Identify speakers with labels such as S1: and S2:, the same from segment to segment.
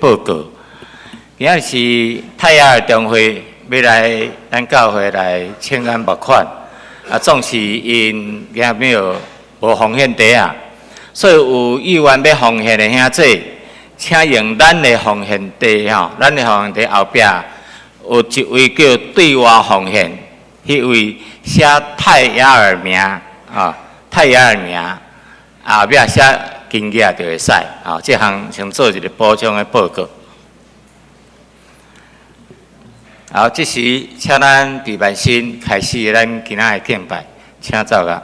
S1: 報告。今仔日是泰雅兒中會欲來咱教會來請咱募款，啊，總是𪜶今仔沒有無奉獻袋仔，所以有意願欲奉獻的兄弟，請用咱的奉獻袋吼，咱的奉獻袋後壁有一位叫對外奉獻，彼位寫泰雅兒名啊，泰雅兒名，後壁寫金額就會使，啊，這項先做一个補充的報告。好，這時請咱佇萬新開始咱今仔的敬拜，請走啦。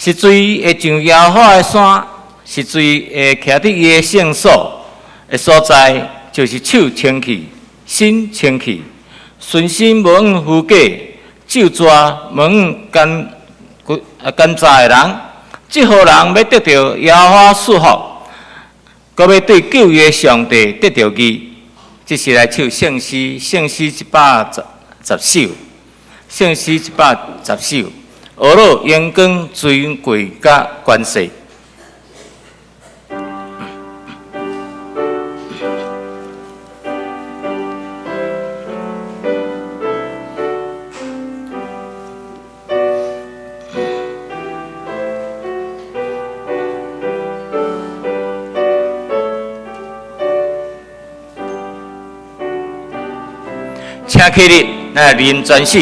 S1: 實在會上耶和華的山，實在會徛佇伊的聖所的所在，就是手清氣、心清氣，存心無向虛假，咒詛無向奸奸詐的人，這號人欲得著耶和華賜福，閣欲對救伊的上帝得著義。這是來唱聖詩，聖詩110首，聖詩110首。學樂榮光尊貴佮權勢。請起立，來啉全首。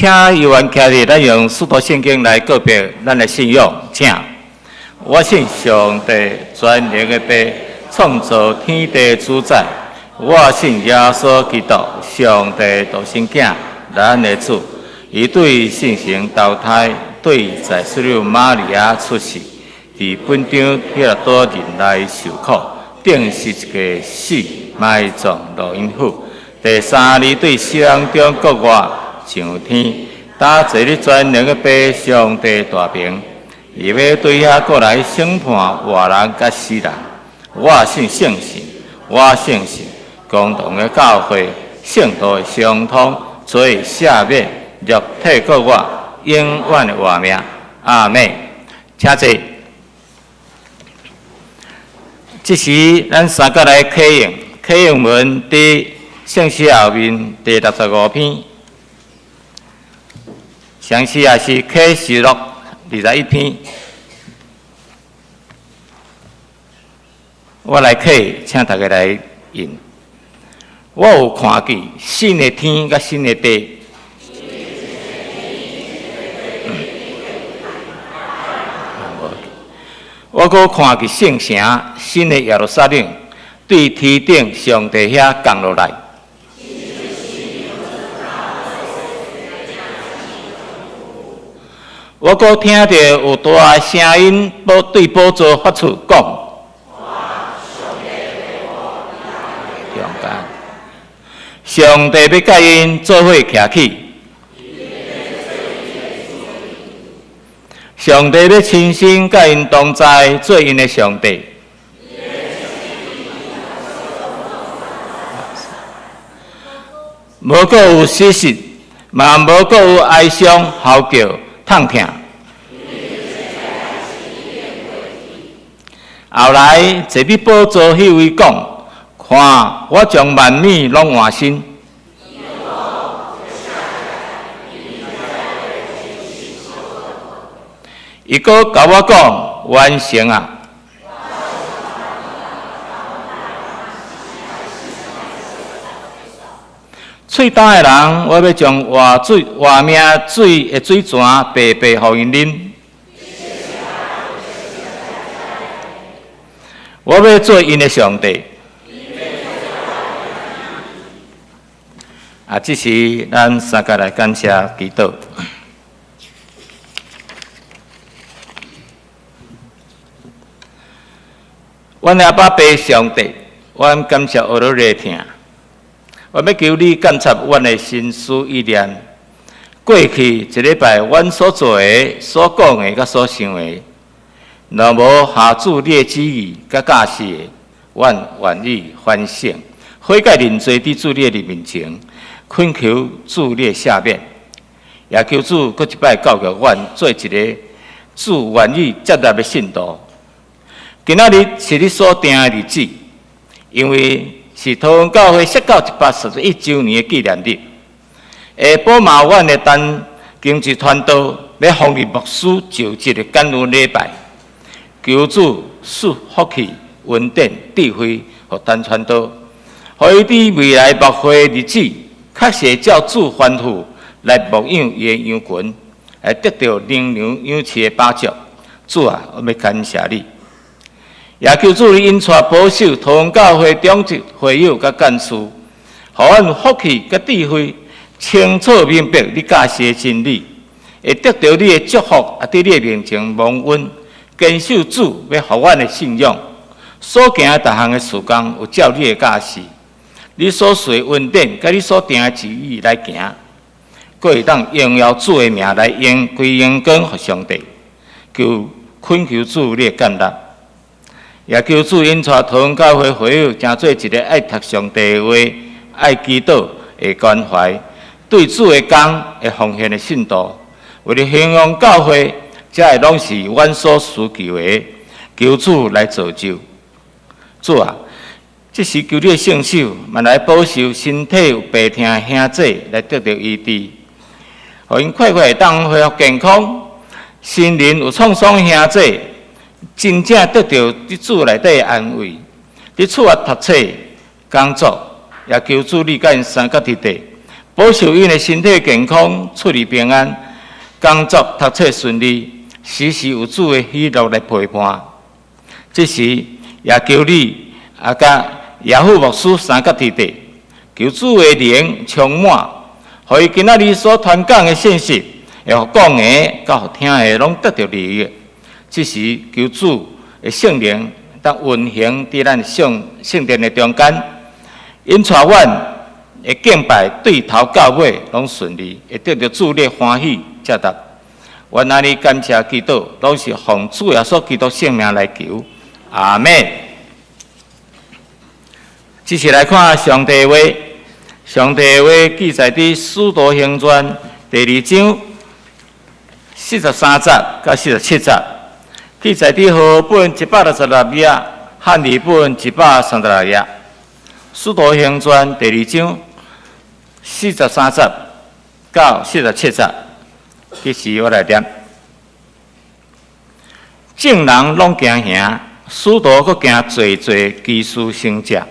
S1: 請議員徛佇，咱用使徒聖經來告白咱的信仰，請。我信上帝全能的父，創造天地主宰。我信耶穌基督，上帝獨生囝，咱的主。伊對聖神投胎，對在聖母瑪利亞出世，佇本張彼拉多忍耐受苦，釘十字架死，埋葬落陰府。第三日對死人中復活，上天，搭坐佇全能的父上帝大爿，伊欲對遐過來審判活人佮死人。我信聖神，我相信共同的教會，聖徒的相通，罪赦免，肉體復活，永遠的活命。阿們，請坐。這時，咱三個來啟用，啟用文佇聖詩後面第六十五篇，詳細也是啟示錄21篇。我來啟，請大家來引。我有看見新的天佮新的地。我閣看見聖城新的耶路撒冷，對天頂上帝遐降落來。我閣聽著有大聲音，對寶座發出講。上帝欲佮𪜶做伙徛起，上帝欲親身佮𪜶同在，做𪜶的上帝。無閣有死實，嘛無閣有哀傷、嚎叫、痛疼。後來坐佇寶座彼位講：看，我將萬物攏換新。伊閣共我講：完成啊！喙焦的人，我欲將活水、活命水的水泉白白予𪜶啉。我欲做𪜶的上帝。啊，這時咱三個來感謝祈禱。阮的阿爸父上帝，阮感謝呵咾你疼。我欲求你鑒察阮的心思意念。過去一禮拜，阮所做的、所講的、佮所想的，若無合主你的旨意佮教示的，阮願意反省、悔改、認罪，佇主你的面前，懇求主你的赦免，也求主閣一擺教育阮做一个主願意接納的信徒。今仔日是你所定的日子，因為是桃園教會設教141週年的紀念日。下晡嘛，阮的陳經濟傳道欲方立牧師就職的感恩禮拜，求主賜福氣、恩典、智慧，予陳傳道，予伊佇未來牧會的日子，確實會照主吩咐來牧養伊的羊群，來得著靈糧養飼的飽足。主啊，我欲感謝你，也求主你引帶保守桃園教會長執會友佮幹事，予阮有福氣佮智慧，清楚明白你教示的真理，會得著你的祝福，啊，佇你的面前蒙恩，堅守主欲予阮的信仰，所行的逐項的事工有照你的教示，你所賜的恩典，佮你所定的旨意來行，閣會當榮耀主的名來榮歸榮光予上帝。求懇求主你的建立，也求主引帶桃園教會會友，成做一个愛讀上帝的話、愛祈禱、會關懷、對主的工會奉獻的信徒。為了興旺教會，這个攏是阮所需求的，求主來造就。主啊，這時求你的聖手，嘛來保守身體有病痛的兄姊來得著醫治，予𪜶快快會當恢復健康。心靈有創傷兄姊，真正得著佇主內底的安慰，佇厝內讀冊、工作，也求主你佮𪜶相佮佇底，保守𪜶的身體健康，出入平安，工作讀冊順利，時時有主的喜樂來陪伴。這時也求你啊，佮耶父牧師三角弟弟，求主的靈充滿，予伊今仔日所傳講的信息，會予講的佮予聽的攏得著利益。這時求主的聖靈當運行佇咱聖聖殿的中間，引帶阮的敬拜對頭到尾攏順利，會得著主的歡喜接納。阮按呢感謝祈禱，攏是奉主耶穌基督聖名來求，阿們。這次來看上帝話，上帝話記載佇使徒行傳第二章43節到47節，記載佇和合本166頁，漢語本136頁。使徒行傳第二章43節到47節，彼時我來念。眾人攏驚嚇，使徒閣行濟濟奇事神跡，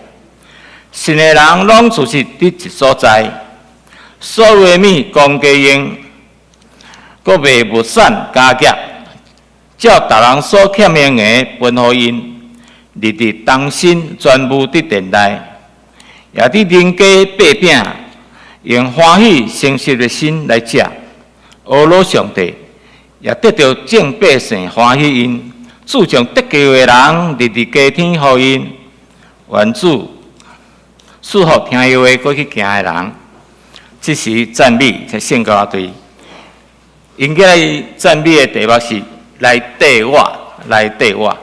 S1: 信的人攏聚集佇一所在，所有的物公家用，閣賣物產家業，照逐人所欠用的分予𪜶，日日同心全無佇殿內，也佇人家擘餅，用歡喜誠實的心來食，阿羅上帝，也得著眾百姓歡喜𪜶，注重得救的人，日日加添予𪜶。願主賜福聽伊話閣去行的人，這是讚美這聖歌隊。𪜶今日讚美的題目是來綴我，來綴我。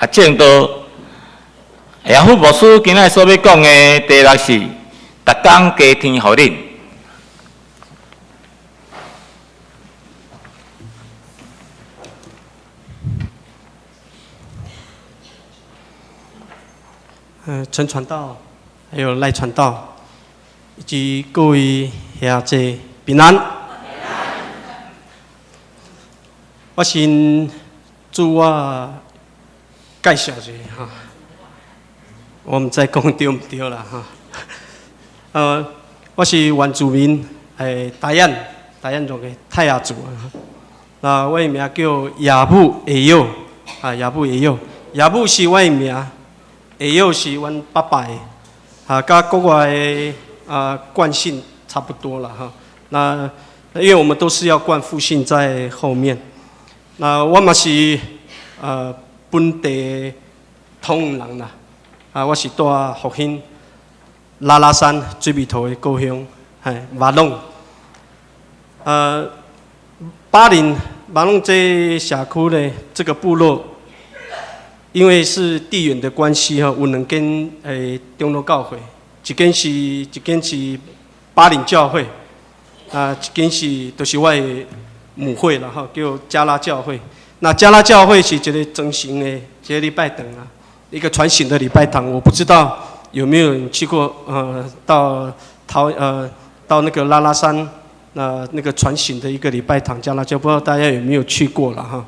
S1: 啊證道。亞父牧師今仔所欲講的題目是：逐工加添予恁。
S2: 陳傳道，還有賴傳道，以及各位兄弟平安。我先自我介紹一下哈，我毋知講對毋對啦哈。我是原住民，泰雅泰雅族的泰雅族啊。那我的名叫亞母會友，啊亞母會友，亞母是我的名。會友是阮爸爸的，啊，佮國外的啊冠姓差不多啦哈。那因為我們都是要冠父姓在後面。那我嘛是本地桃園人啦，啊，我是住復興拉拉山水尾塗的故鄉，嘿，馬龍。巴林馬龍這社區呢，這個部落。因為是地緣的關係哈，有兩間長老教會，一間是巴林教會，啊，一間是就是我的母會啦哈，叫加拉教會。那加拉教會是一個全新的一個禮拜堂啊，一個全新的禮拜堂。我不知道有沒有人去過，到桃到那個拉拉山，那個全新的一個禮拜堂加拉教，不知道大家有沒有去過了哈？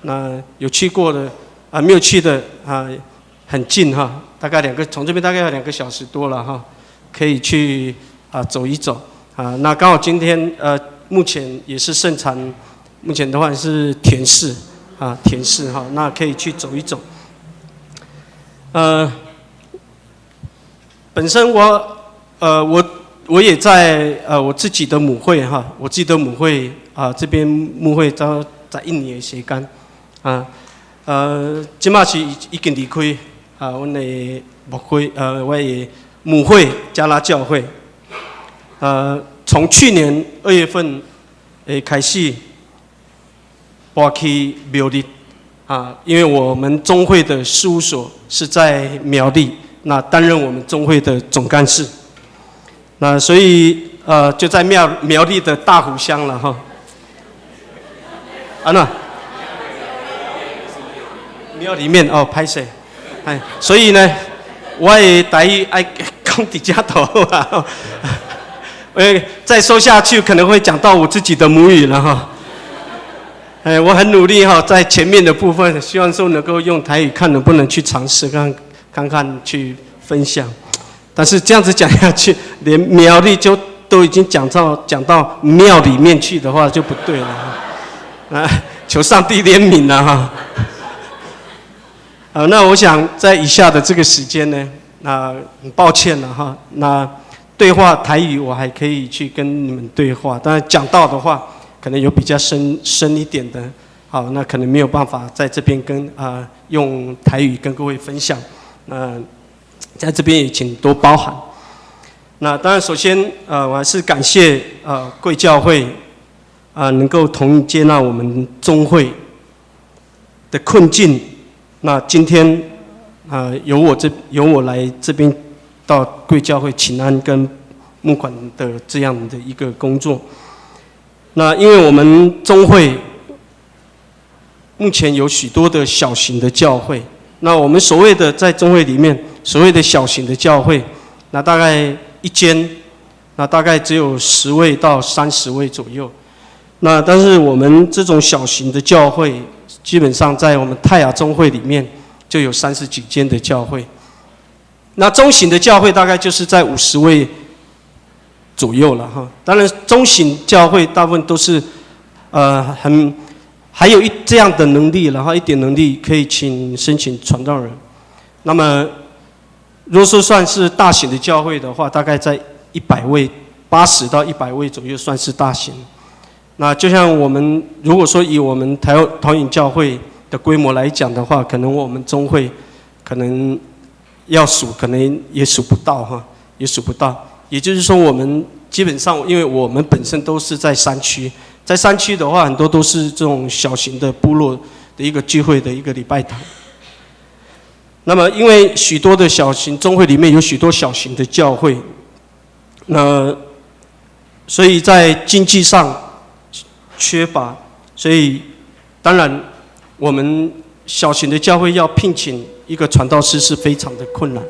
S2: 那有去過的。啊，沒有去的啊，很近哈，大概兩個，從這邊大概要2個小時多了哈，可以去啊走一走啊。那剛好今天目前也是盛產，目前的話是甜柿啊，甜柿哈，那可以去走一走。本身我也在我自己的母會哈，我自己的母會啊，這邊牧會在一年的時間啊。這馬是已經離開啊，阮的牧會，我的母會加拉教會。從去年2月份開始搬去苗栗啊，因為我們中會的事務所是在苗栗，那擔任我們中會的總幹事，那所以就在苗栗的大湖鄉了哈。啊那。廟裡面哦，歹勢，哎，所以呢，我的台語愛講佇遮就好啊。再說下去可能會講到我自己的母語了哈。哎，我很努力哈，在前面的部分，希望說能夠用台語，看能不能去嘗試，看看看去分享。但是這樣子講下去，連苗栗就都已經講到廟裡面去的話，就不對了。啊，求上帝憐憫了哈。那我想在以下的這個時間呢，那很抱歉了哈。那對話台語我還可以去跟你們對話，但是講道的話，可能有比較深深一點的，好，那可能沒有辦法在這邊跟用台語跟各位分享。那在這邊也請多包涵。那當然，首先我還是感謝貴教會能夠同意接納我們中會的困境。那今天，由我來這邊到貴教會請安跟募款的這樣的一個工作。那因為我們中會目前有許多的小型的教會，那我們所謂的在中會裡面所謂的小型的教會，那大概一間，那大概只有10位到30位左右。那但是我們這種小型的教會，基本上在我們泰雅中會裡面就有30幾間的教會。那中型的教會大概就是在50位左右了哈。當然，中型教會大部分都是，很還有一這樣的能力，然後一點能力可以申請傳道人。那麼，如果說算是大型的教會的話，大概在100位，80到100位左右算是大型。那就像我們如果說以我們台桃園教會的規模來講的話，可能我們中會可能要數，可能也數不到哈，也數不到。也就是說，我們基本上，因為我們本身都是在山區，在山區的話，很多都是這種小型的部落的一個聚會的一個禮拜堂。那麼因為許多的小型中會裡面有許多小型的教會，那所以在經濟上缺乏，所以當然我們小型的教會要聘請一個傳道師是非常的困難。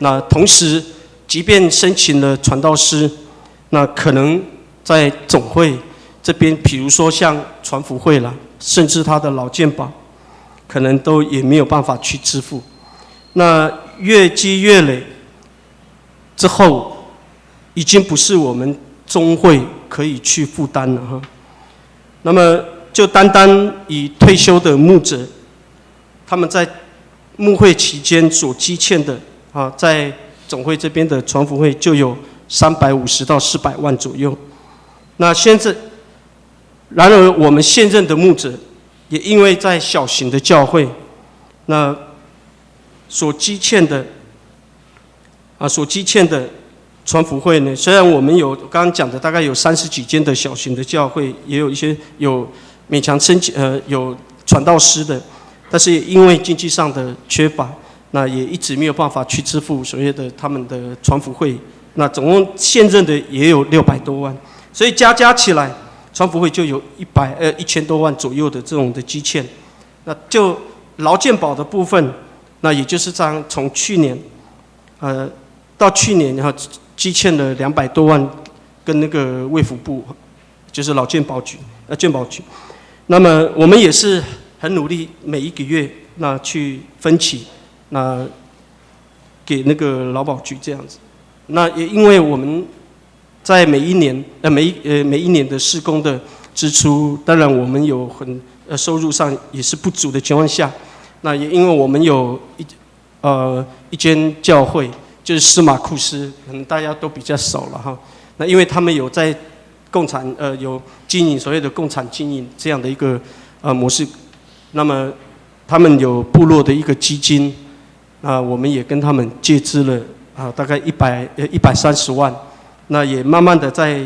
S2: 那同時，即便申請了傳道師，那可能在總會這邊，比如說像傳福會啦，甚至他的勞健保，可能都也沒有辦法去支付。那越積越累之後，已經不是我們中會可以去負擔了哈。那麼就單單以退休的牧者，他們在牧會期間所積欠的啊，在總會這邊的傳福會就有350到400萬左右。那現在，然而我們現任的牧者，也因為在小型的教會，那所積欠的傳福會呢，雖然我們有剛剛講的大概有30幾間的小型的教會，也有一些有勉強申請有傳道師的，但是因為經濟上的缺乏，那也一直沒有辦法去支付所謂的他們的傳福會。那總共現任的也有600多萬，所以加加起來，傳福會就有1000多萬左右的這種的積欠。那就勞健保的部分，那也就是這樣，從去年，到去年，然後積欠了200多萬，跟那個衛福部，就是勞健保局，健保局。那麼我們也是很努力，每一個月那去分期，那給那個勞保局這樣子。那也因為我們在每一年，每一年的事工的支出，當然我們有很收入上也是不足的情況下，那也因為我們有一間教會，就是司馬庫斯，可能大家都比較熟了哈。那因為他們有在共產有經營所謂的共產經營這樣的一個模式，那麼他們有部落的一個基金，那我們也跟他們借資了啊，大概130萬，那也慢慢的在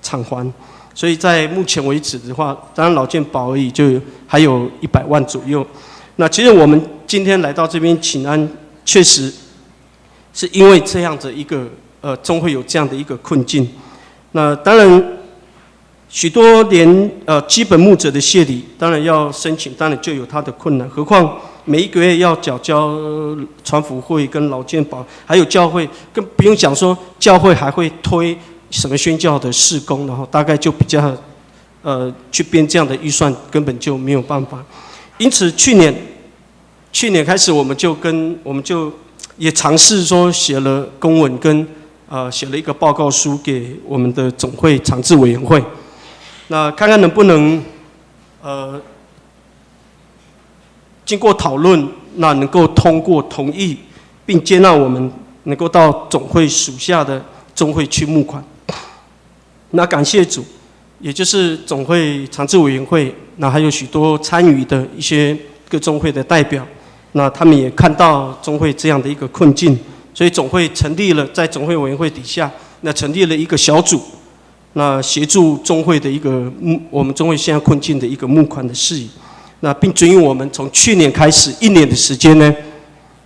S2: 償還，所以在目前為止的話，當然勞健保而已，就還有100萬左右。那其實我們今天來到這邊請安，確實是因為這樣的一個終會有這樣的一個困境。那當然，許多連基本牧者的謝禮，當然要申請，當然就有他的困難。何況每一個月要繳交傳福會跟勞健保，還有教會，更不用講說教會還會推什麼宣教的事工，然後大概就比較去編這樣的預算，根本就沒有辦法。因此去年開始，我們就也嘗試說寫了公文跟寫了一個報告書給我們的總會長治委員會，那看看能不能經過討論，那能夠通過同意，並接納我們能夠到總會屬下的中會去募款。那感謝主，也就是總會長治委員會，那還有許多參與的一些各中會的代表，那他們也看到中會這樣的一個困境，所以總會成立了在總會委員會底下，那成立了一個小組，那協助中會的一個募，我們中會現在困境的一個募款的事宜，那並准予我們從去年開始一年的時間呢，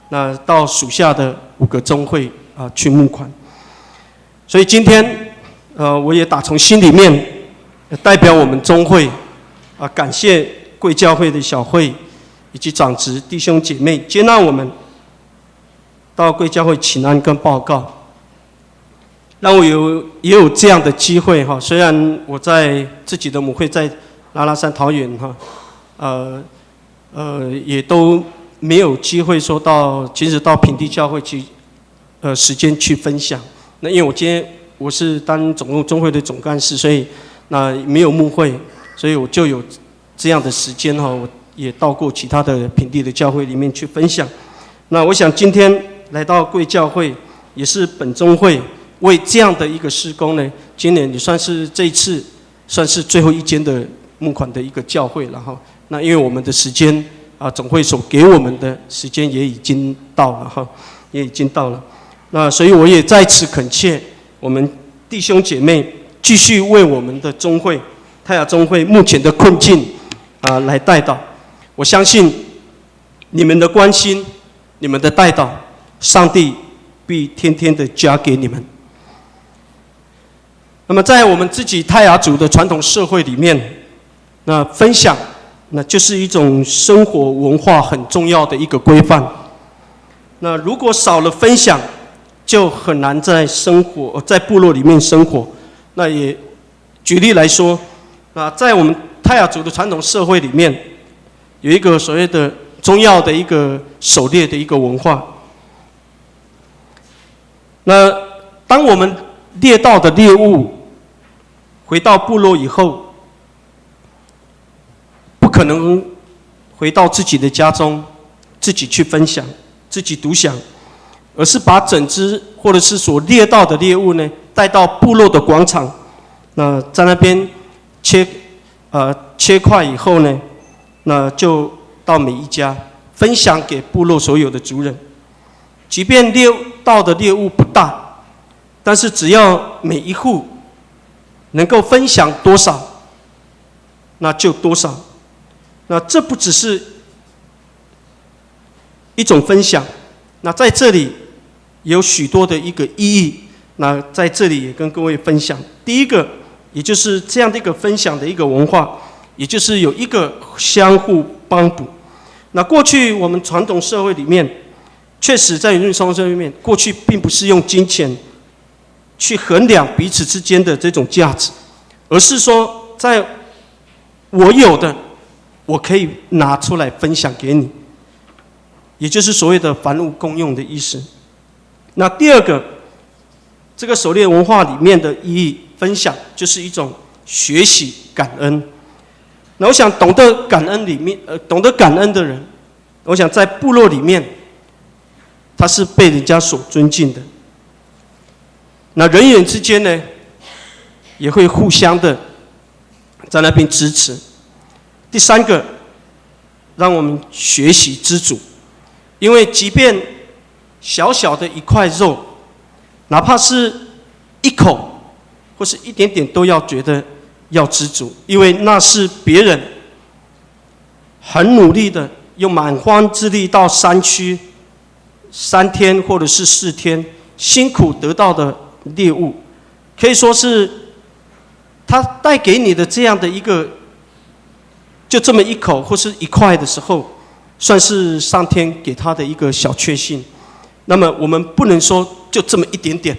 S2: 那到屬下的五個中會啊去募款，所以今天，我也打從心裡面代表我們中會啊，感謝貴教會的小會以及長執弟兄姐妹接納我們到貴教會請安跟報告，讓我也有這樣的機會哈。雖然我在自己的母會在拉拉山桃園哈，也都沒有機會說到，其實到平地教會去，時間去分享。那因為我今天我是當總中會的總幹事，所以那沒有牧會，所以我就有這樣的時間哈，我也到過其他的平地的教會裡面去分享。那我想今天來到貴教會，也是本中會為這樣的一個事工呢，今年也算是這一次算是最後一間的募款的一個教會了哈。那因為我們的時間啊，總會所給我們的時間也已經到了哈，也已經到了。那所以我也在此懇切我們弟兄姐妹繼續為我們的中會泰雅中會目前的困境啊來代禱。我相信你們的關心你們的代禱，上帝必天天的加給你們。那麼在我們自己泰雅族的傳統社會裡面，那分享，那就是一種生活文化很重要的一個規範。那如果少了分享，就很難在生活在部落裡面生活。那也舉例來說，那在我們泰雅族的傳統社會裡面，有一個所謂的重要的一個狩獵的一個文化。那當我們獵到的獵物回到部落以後，不可能回到自己的家中，自己去分享，自己獨享，而是把整隻或者是所獵到的獵物呢，帶到部落的廣場，那在那邊切塊以後呢，那就到每一家分享給部落所有的族人。即便獵到的獵物不大，但是只要每一戶能夠分享多少，那就多少。那這不只是一種分享，那在這裡有許多的一個意義。那在這裡也跟各位分享。第一個，也就是這樣的一個分享的一個文化，也就是有一個相互幫補。那過去我們傳統社會裡面，確實在原住民社會裡面，過去並不是用金錢去衡量彼此之間的這種價值，而是說，在我有的，我可以拿出來分享給你，也就是所謂的凡物公用的意思。那第二個，這個狩獵文化裡面的意義分享，就是一種學習感恩。那我想懂得感恩裡面，懂得感恩的人，我想在部落裡面，他是被人家所尊敬的。那人與人之間呢，也會互相的在那邊支持。第三個，讓我們學習知足，因為即便小小的一塊肉，哪怕是一口或是一點點，都要覺得要知足，因為那是別人很努力的用蠻荒之力到山區3天或者是4天辛苦得到的獵物，可以說是他帶給你的這樣的一個，就這麼一口或是一塊的時候，算是上天給他的一個小確幸。那麼我們不能說就這麼一點點，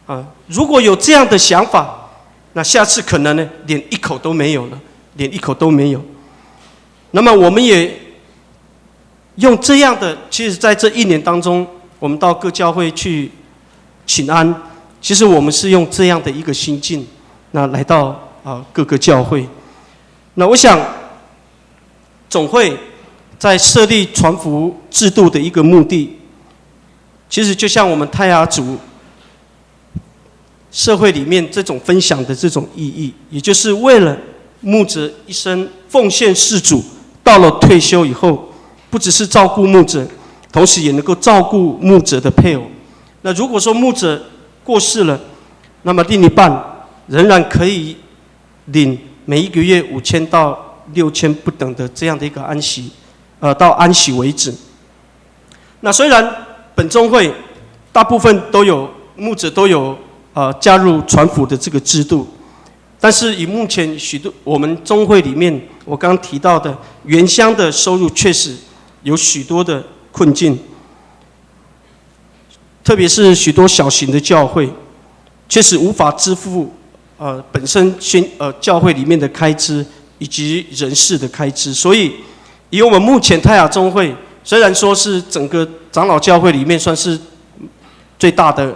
S2: 啊，如果有這樣的想法，那下次可能呢，連一口都沒有了，連一口都沒有。那麼我們也用這樣的，其實在這一年當中，我們到各教會去請安，其實我們是用這樣的一個心境，那來到各個教會。那我想，總會在設立傳福制度的一個目的，其實就像我們泰雅族社會裡面這種分享的這種意義，也就是為了牧者一生奉獻事主，到了退休以後，不只是照顧牧者，同時也能夠照顧牧者的配偶。那如果說牧者過世了，那麼另一半仍然可以領每一個月5000到6000不等的這樣的一個安息，到安息為止。那雖然本宗會大部分都有牧者都有加入傳福的這個制度，但是以目前許多我們宗會裡面，我剛剛提到的原鄉的收入確實有許多的困境，特別是許多小型的教會，確實無法支付本身先教會裡面的開支以及人事的開支，所以以我們目前泰雅宗會雖然說是整個長老教會裡面算是最大的，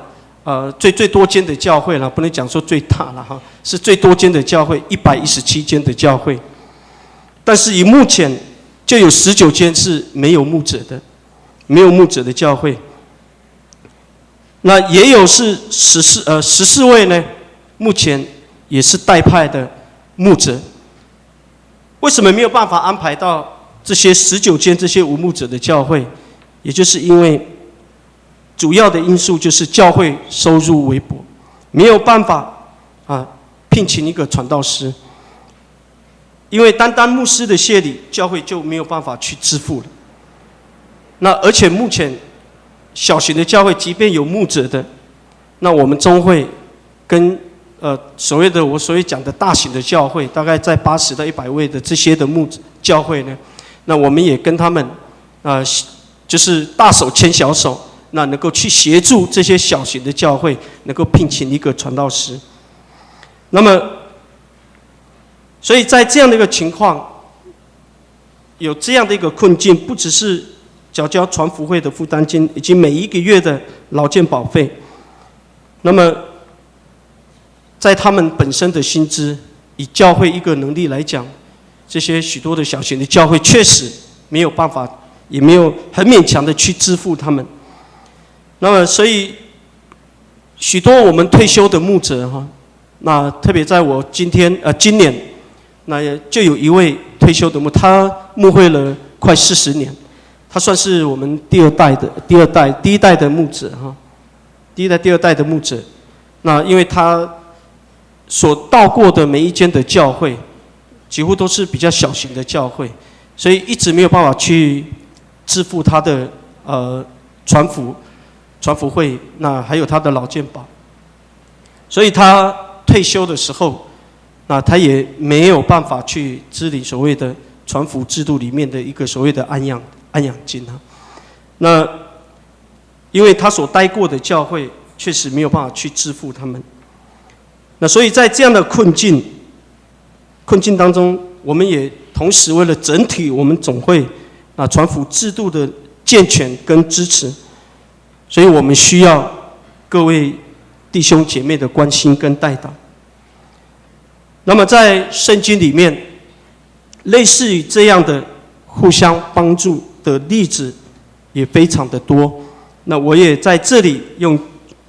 S2: 最多間的教會了，不能講說最大了哈，是最多間的教會，117間的教會，但是以目前就有19間是沒有牧者的，沒有牧者的教會。那也有是14位呢，目前也是代派的牧者。為什麼沒有辦法安排到這些19間這些無牧者的教會？也就是因為主要的因素就是教會收入微薄，沒有辦法聘請一個傳道師，因為單單牧師的謝禮，教會就沒有辦法去支付了。那而且目前小型的教會，即便有牧者的，那我們總會跟所謂的我所謂講的大型的教會，大概在80到100位的這些的牧教會呢，那我們也跟他們就是大手牽小手，那能夠去協助這些小型的教會，能夠聘請一個傳道師。那麼，所以在這樣的一個情況，有這樣的一個困境，不只是繳交傳福會的負擔金，以及每一個月的勞健保費。那麼，在他們本身的薪資，以教會一個能力來講，這些許多的小型的教會確實沒有辦法，也沒有很勉強的去支付他們。那麼，所以許多我們退休的牧者哈，那特別在我今天今年，那就有一位退休的牧，他牧會了快40年，他算是我們第二代的第二代第一代的牧者哈，第一代第二代的牧者。那因為他所到過的每一間的教會，幾乎都是比較小型的教會，所以一直沒有辦法去支付他的傳福會，那還有他的勞健保，所以他退休的時候，那他也沒有辦法去支領所謂的傳福制度裡面的一個所謂的安養金啊。那因為他所待過的教會確實沒有辦法去支付他們。那所以在這樣的困境當中，我們也同時為了整體我們總會啊傳福制度的健全跟支持，所以我們需要各位弟兄姐妹的關心跟代禱。那麼在聖經裡面，類似於這樣的互相幫助的例子也非常的多。那我也在這裡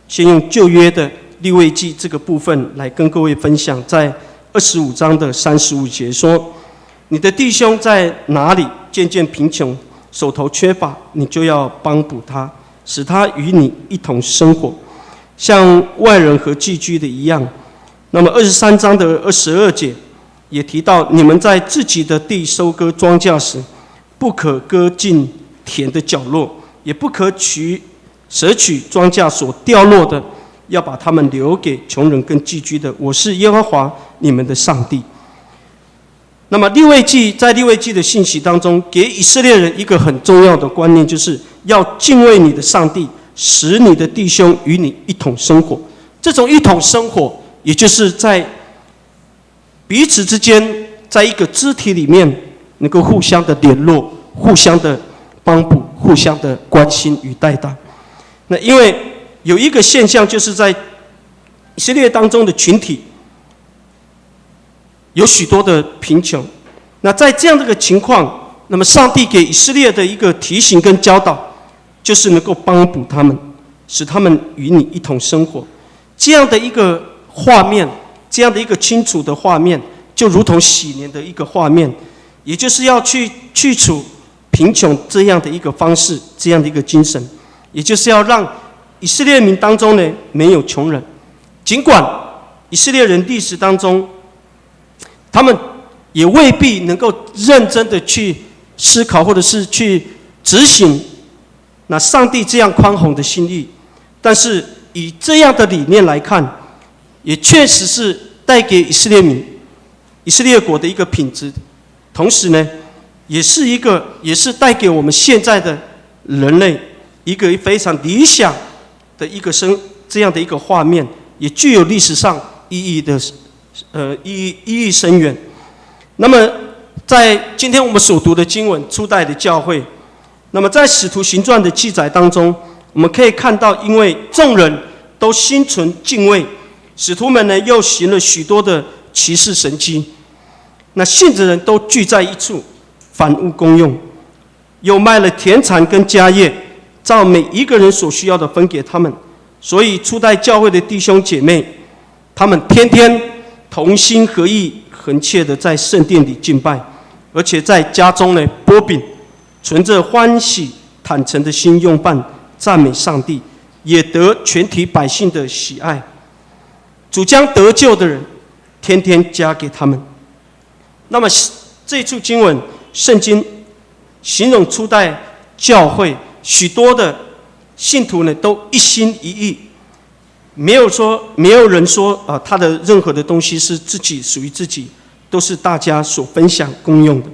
S2: 先用舊約的利未記這個部分來跟各位分享，在25章的35節說：“你的弟兄在哪裡漸漸貧窮，手頭缺乏，你就要幫補他，使他與你一同生活，像外人和寄居的一樣。”那麼23章的22節也提到，你們在自己的地收割莊稼時，不可割盡田的角落，也不可捨取莊稼所掉落的，要把他們留給窮人跟寄居的。我是耶和華你們的上帝。那麼利未記在利未記的信息當中，給以色列人一個很重要的觀念，就是要敬畏你的上帝，使你的弟兄與你一同生活。這種一同生活，也就是在彼此之間，在一個肢體裡面，能夠互相的聯絡、互相的幫補、互相的關心與代禱。那因為有一個現象，就是在以色列當中的群體有許多的貧窮。那在這樣的一個情況，那麼上帝給以色列的一個提醒跟教導，就是能夠幫補他們，使他們與你一同生活。這樣的一個畫面，這樣的一個清楚的畫面，就如同禧年的一個畫面，也就是要去去除貧窮這樣的一個方式，這樣的一個精神，也就是要讓以色列民當中呢沒有窮人。儘管以色列人歷史當中，他們也未必能夠認真的去思考，或者是去執行那上帝這樣寬宏的心意，但是以這樣的理念來看，也確實是帶給以色列民、以色列國的一個品質，同時呢，也是帶給我們現在的人類一個非常理想的一個這樣的一個畫面，也具有歷史上意義的，意義深遠。那麼，在今天我們所讀的經文，初代的教會，那麼在使徒行傳的記載當中，我們可以看到，因為眾人都心存敬畏，使徒們呢又行了許多的奇事神蹟，那信的人都聚在一處，凡物公用，又賣了田產跟家業，照每一個人所需要的分給他們。所以初代教會的弟兄姐妹，他們天天同心合意、恆切的在聖殿裡敬拜，而且在家中呢擘餅，存着歡喜坦誠的心用飯，讚美上帝，也得全體百姓的喜愛。主將得救的人天天加給他們。那麼這處經文，聖經形容初代教會许多的信徒呢都一心一意，沒有人說啊，他的任何的東西是自己屬於自己，都是大家所分享共用的。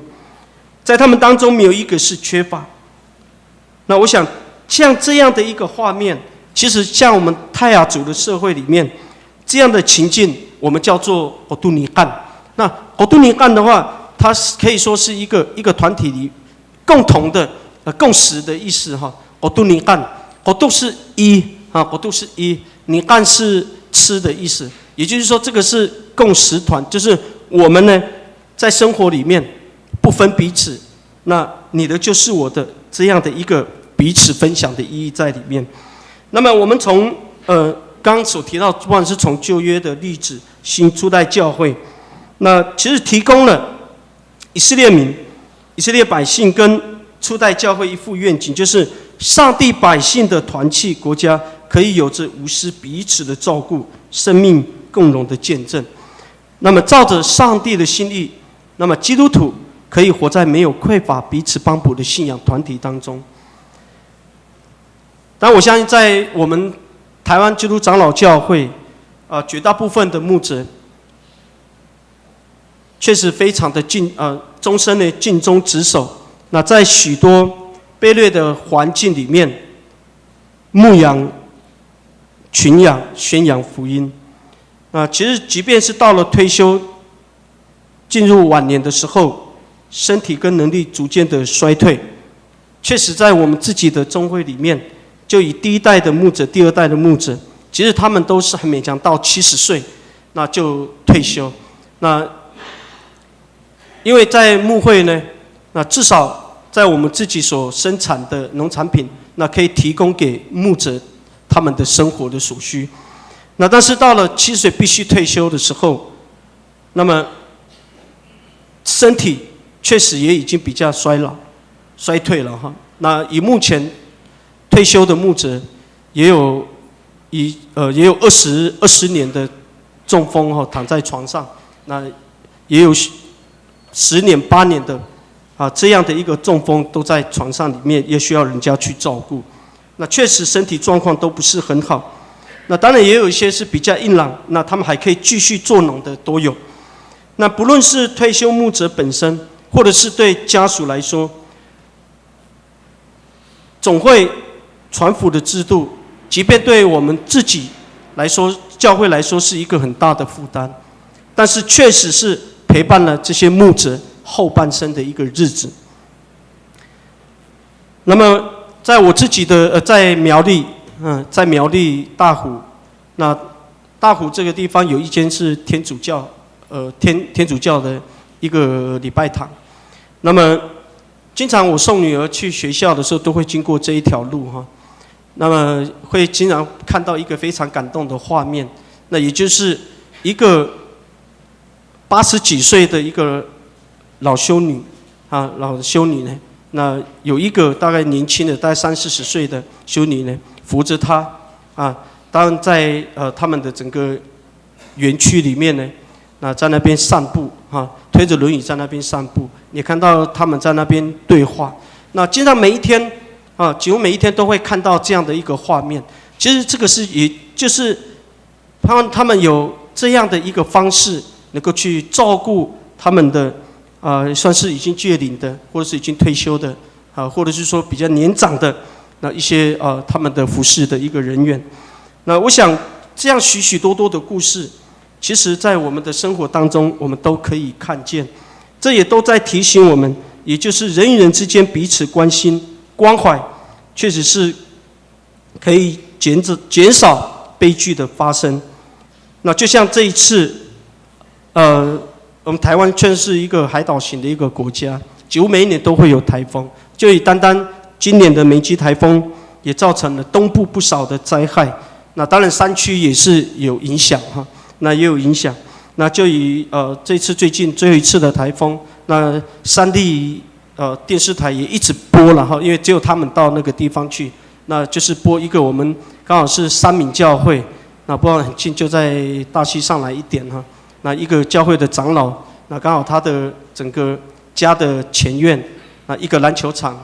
S2: 在他們當中，沒有一個是缺乏。那我想，像這樣的一個畫面，其實像我們泰雅族的社會裡面，這樣的情境，我們叫做 qotuniqan。那 qotuniqan 的話，它是可以說是一個團體裡共同的共識的意思哈。qotuniqan，qotu 是一啊，qotu 是一。niqan 是吃的意思，也就是說，這個是共識團，就是我們呢在生活裡面不分彼此，那你的就是我的這樣的一個彼此分享的意義在裡面。那麼我們從剛剛所提到，不管是從舊約的例子、新初代教會，那其實提供了以色列民、以色列百姓跟初代教會一副願景，就是上帝百姓的團契國家，可以有着無私彼此的照顧、生命共榮的見證。那麼照着上帝的心意，那麼基督徒可以活在沒有匱乏、彼此幫補的信仰團體當中。但我相信，在我們台灣基督長老教會，啊，絕大部分的牧者確實非常的終身的盡忠職守。那在許多卑劣的環境裡面，牧養群羊，宣揚福音。啊，其實即便是到了退休、進入晚年的時候，身體跟能力逐漸的衰退，確實在我們自己的宗會裡面，就以第一代的牧者、第二代的牧者，其實他們都是很勉強到70歲，那就退休。那因為在牧會呢，那至少在我們自己所生產的農產品，那可以提供給牧者他們的生活的所需。那但是到了70歲必須退休的時候，那麼身體確實也已經比較衰老、衰退了哈。那以目前退休的牧者，也有二十年的中風哈，躺在床上，那也有10年8年的啊這樣的一個中風都在床上裡面，也需要人家去照顧。那確實身體狀況都不是很好。那當然也有一些是比較硬朗，那他們還可以繼續做農的都有。那不論是退休牧者本身，或者是對家屬來說，總會傳輔的制度，即便對我們自己來說，教會來說是一個很大的負擔，但是確實是陪伴了這些牧者後半生的一個日子。那麼，在我自己的在苗栗大湖，那大湖這個地方有一間是天主教，天主教的一個禮拜堂。那麼，經常我送女兒去學校的時候，都會經過這一條路哈。那麼會經常看到一個非常感動的畫面，那也就是一個80幾歲的一個老修女啊，老修女呢，那有一個大概年輕的，大概三四十歲的修女呢，扶着她啊，當在他們的整個園區裡面呢，那在那邊散步哈，推着輪椅在那邊散步，你看到他們在那邊對話，那經常每一天啊，幾乎每一天都會看到這樣的一個畫面。其實這個是，也就是他們有這樣的一個方式，能夠去照顧他們的啊，算是已經屆齡的，或者是已經退休的啊，或者是說比較年長的那一些他們的服侍的一個人員。那我想這樣許許多多的故事，其實在我們的生活當中，我們都可以看見，這也都在提醒我們，也就是人與人之間彼此關心關懷，確實是可以減少悲劇的發生。那就像這一次，我們台灣確實是一個海島型的一個國家，幾乎每一年都會有颱風。就以單單今年的梅基颱風，也造成了東部不少的災害。那當然山區也是有影響哈，那也有影響。那就以這次最近最後一次的颱風，那三立電視台也一直播了哈，因為只有他們到那個地方去，那就是播一個我們剛好是三民教會，那不知道很近，就在大溪上來一點哈。那一個教會的長老，那剛好他的整個家的前院，那一個籃球場，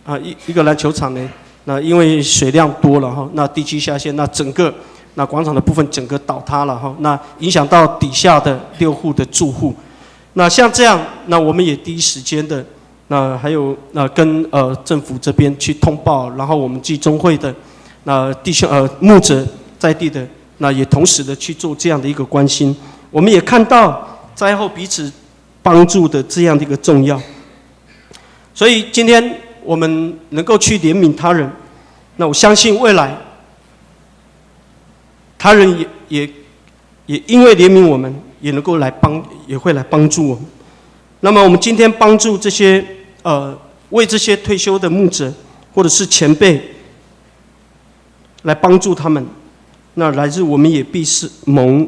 S2: 啊一個籃球場呢，那因為水量多了哈，那地基下陷，那整個那廣場的部分整個倒塌了哈，那影響到底下的六戶的住戶。那像這樣，那我們也第一時間的，那還有那跟政府這邊去通報，然後我們暨中會的那弟兄牧者在地的，那也同時的去做這樣的一個關心。我們也看到災後彼此幫助的這樣的一個重要。所以今天我們能夠去憐憫他人，那我相信未來他人也因為憐憫我們，也能夠來幫，也會來幫助我們。那麼我們今天幫助這些為這些退休的牧者或者是前輩來幫助他們，那來日我們也必是蒙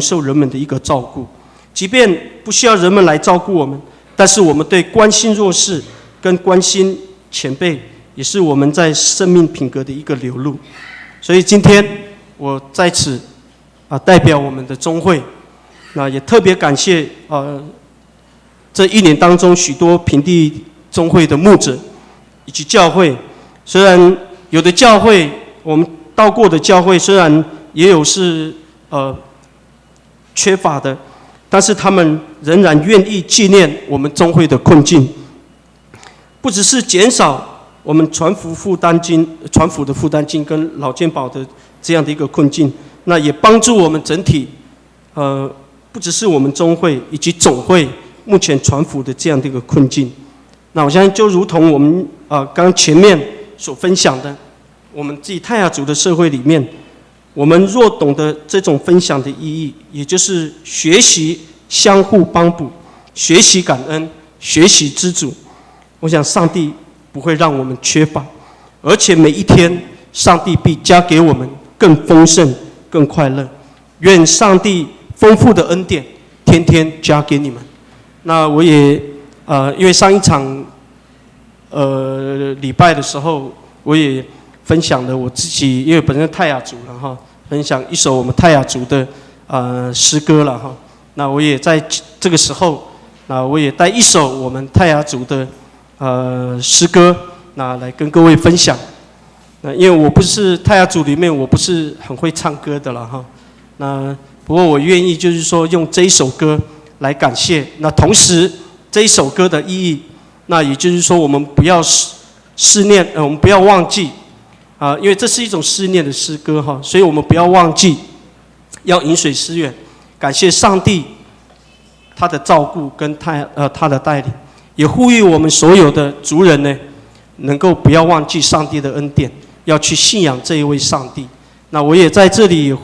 S2: 受人們的一個照顧。即便不需要人們來照顧我們，但是我們對關心弱勢跟關心前輩，也是我們在生命品格的一個流露。所以今天我在此代表我們的中會，那也特別感謝這一年當中許多平地中會的牧者以及教會，雖然有的教會我們到過的教會雖然也有是缺乏的，但是他們仍然願意紀念我們中會的困境，不只是減少我們傳福負擔金、傳福的負擔金跟勞健保的這樣的一個困境，那也幫助我們整體，不只是我們中會以及總會目前傳福的這樣的一個困境。那我相信就如同我們剛前面所分享的，我們自己泰雅族的社會裡面，我們若懂得這種分享的意義，也就是學習相互幫補，學習感恩，學習知足，我想上帝不會讓我們缺乏，而且每一天上帝必加給我們更豐盛、更快樂。願上帝豐富的恩典天天加給你們。那我也因為上一場禮拜的時候，我也分享了我自己，因為本身泰雅族了哈，分享一首我們泰雅族的詩歌了哈。那我也在這個時候，那我也帶一首我們泰雅族的詩歌，那來跟各位分享。那因為我不是泰雅族裡面，我不是很會唱歌的了哈。那不過我願意就是說用這一首歌來感謝。那同時這一首歌的意義，那也就是說我們不要思念，我們不要忘記啊，因為這是一種思念的詩歌哈，所以我們不要忘記要飲水思源，感謝上帝他的照顧跟他的帶領，也呼籲我們所有的族人呢，能夠不要忘記上帝的恩典，要去信仰這一位上帝。那我也在這裡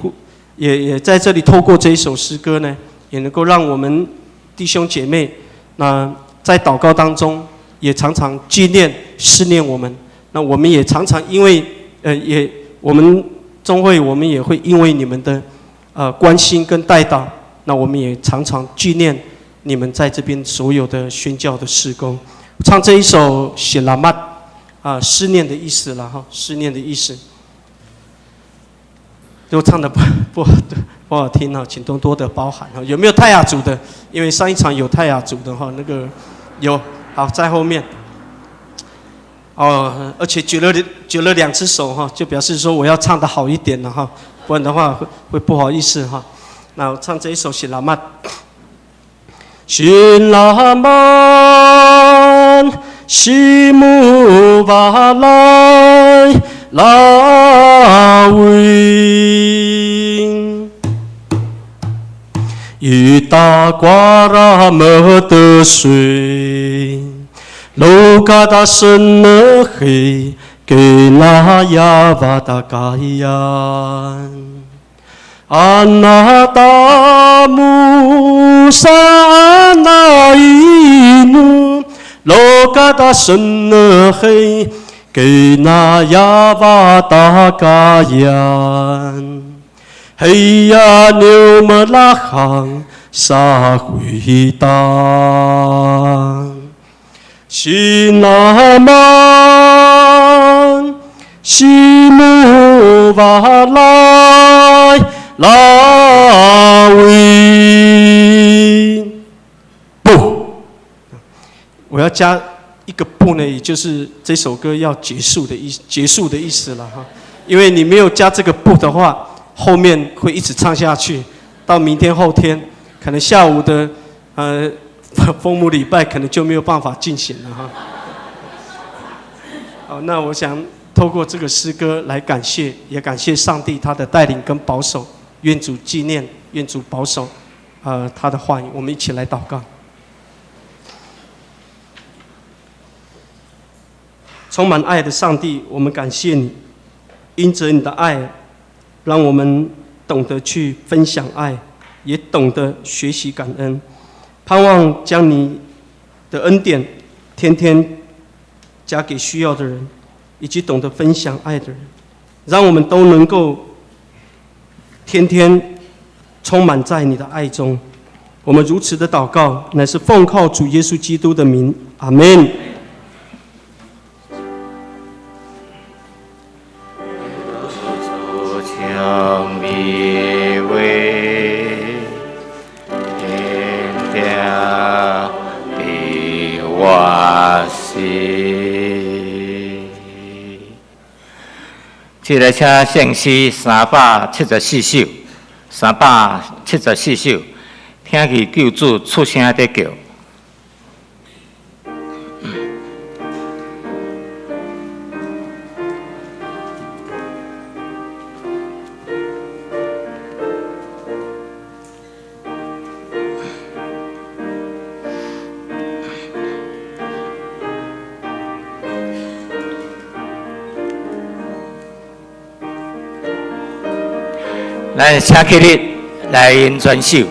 S2: 也在這裡透過這一首詩歌呢，也能夠讓我們弟兄姐妹，那在禱告當中也常常紀念思念我們。那我們也常常因為也我們中會，我們也會因為你們的關心跟代禱，那我們也常常紀念你們在這邊所有的宣教的事工。唱這一首《Selamat》啊，思念的意思了哈，思念的意思。都唱的不好聽哈，請多多的包涵哈。有沒有泰雅族的？因為上一場有泰雅族的哈，那個有，好在後面。哦，而且舉了兩隻手哈，就表示說我要唱的好一點了哈，不然的話會不好意思哈。那我唱這一首《Selamat》。Selamat simuvalay lawin，一大瓜拉沒得水，樓嘎達生了黑，給那亞巴達嘎呀，阿那達木薩那伊努，樓嘎達生了黑，給那亞巴達嘎呀，嘿呀牛麼拉行沙回答。Selamat simuvalay lawin，不，我要加一個不呢，也就是這首歌要結束的意思了哈。因為你沒有加這個不的話，後面會一直唱下去，到明天後天，可能下午的奉母禮拜可能就沒有辦法進行了哈。好，那我想透過這個詩歌來感謝，也感謝上帝他的帶領跟保守，願主紀念，願主保守，他的話語，我們一起來禱告。充滿愛的上帝，我們感謝你，因着你的愛，讓我們懂得去分享愛，也懂得學習感恩，盼望將你的恩典天天加給需要的人，以及懂得分享愛的人，讓我們都能夠天天充滿在你的愛中。我們如此的禱告，乃是奉靠主耶穌基督的名，阿門。
S1: 這個請聖詩374首，374首，聽見救主出聲在叫。咱請起立來用全首。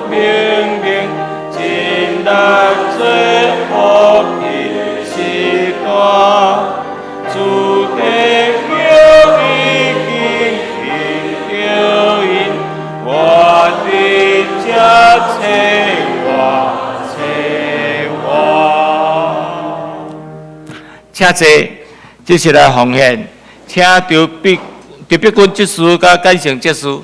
S3: 命令，盡力做。
S1: 請坐，這是來奉獻，請周碧君執事佮簡成執事。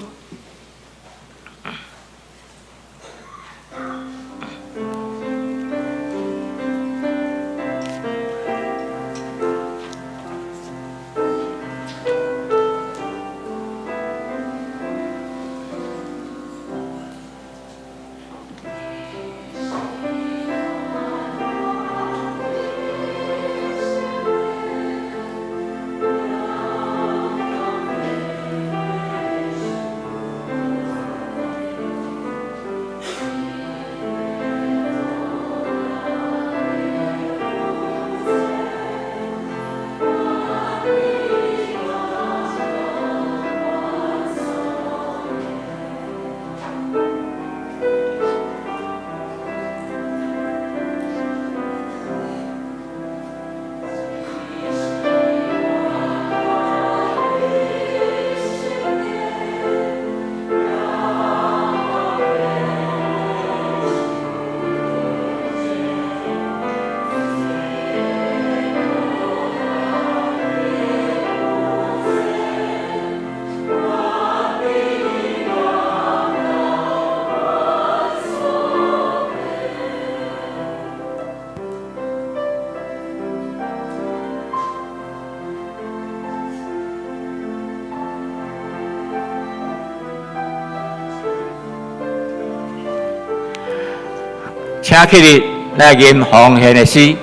S1: 請起立來吟奉獻的詩。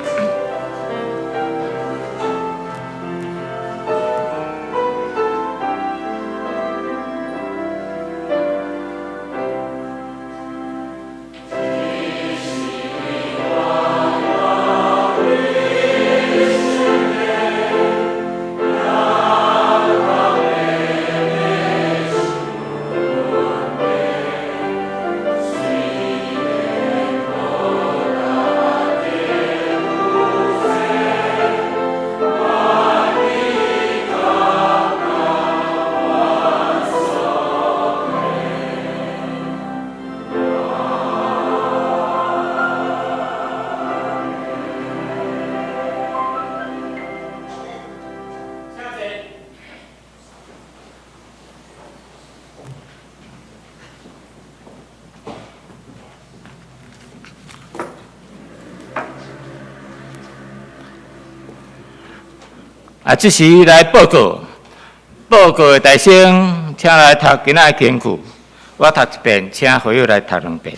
S1: 啊，這時來報告，報告的大聲，請來讀今仔的經句。我讀一遍，請會友來讀兩遍。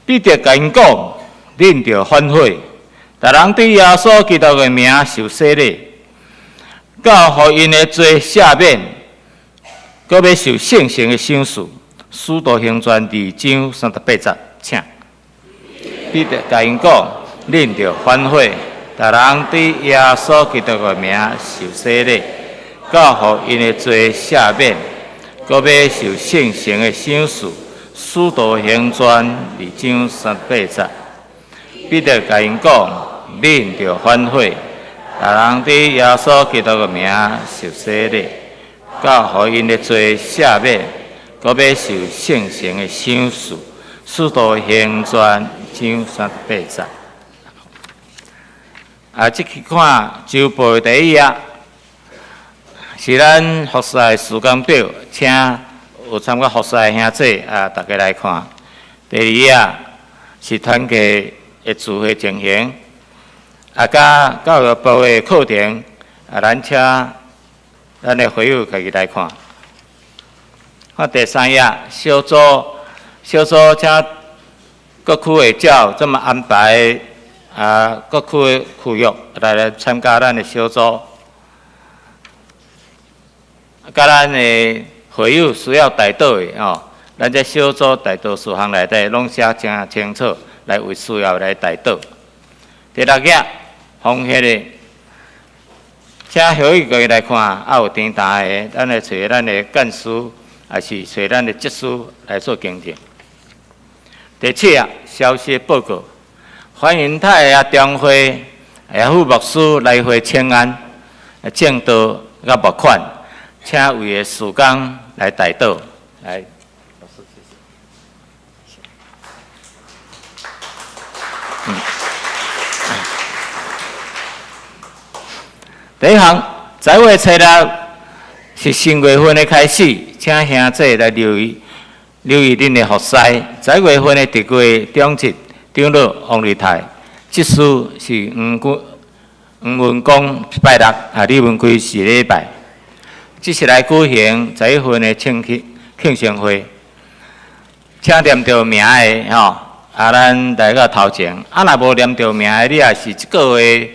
S1: 彼得共𪜶講：恁著反悔，逐人對耶穌基督的名受洗禮，到予𪜶的罪赦免，閣欲受聖神的賞賜。使徒行傳二章三十八節，請。彼得共𪜶講：恁著反悔。逐人對耶穌基督的名受洗禮，到予𪜶的罪赦免，閣欲受聖神的賞賜。使徒行傳二章三十八節，彼得共𪜶講：恁著反悔，逐人對耶穌基督的名受洗禮，到予𪜶的罪赦免，閣欲受聖神的賞賜。使徒行傳二章三十八節。啊，這去看周報的第一頁，是咱服侍的時間表，請有參加服侍的兄弟啊，大家來看。第二頁是團契的聚會情形，啊，佮教育部的課程，啊，咱請咱的會友家己來看。看第三頁，小組，小組請各區會照這麼安排。啊，各區的區域來參加咱的小組，佮咱的會友需要代禱的吼，咱這小組代禱事項內底攏寫誠清楚，來為需要來代禱。第六頁，奉獻的，請會友家己來看，啊有訂單的，咱來揣咱的幹事，抑是揣咱的執事來做更正。第七頁，消息報告。歡迎泰雅中會耶父牧師來回請安，證道佮募款，請為的事工來代禱。來，老師謝謝。第一項，十一月初六是新月份的開始，請兄弟來留意留意恁的服侍。十一月份的特會長執長老王立泰，執事是黃君黃文光拜六，啊李文奎是禮拜。這是來舉行十一份的慶慶慶生會，請念著名的吼，啊，咱來到頭前。啊，若無念著名的，你也是這個月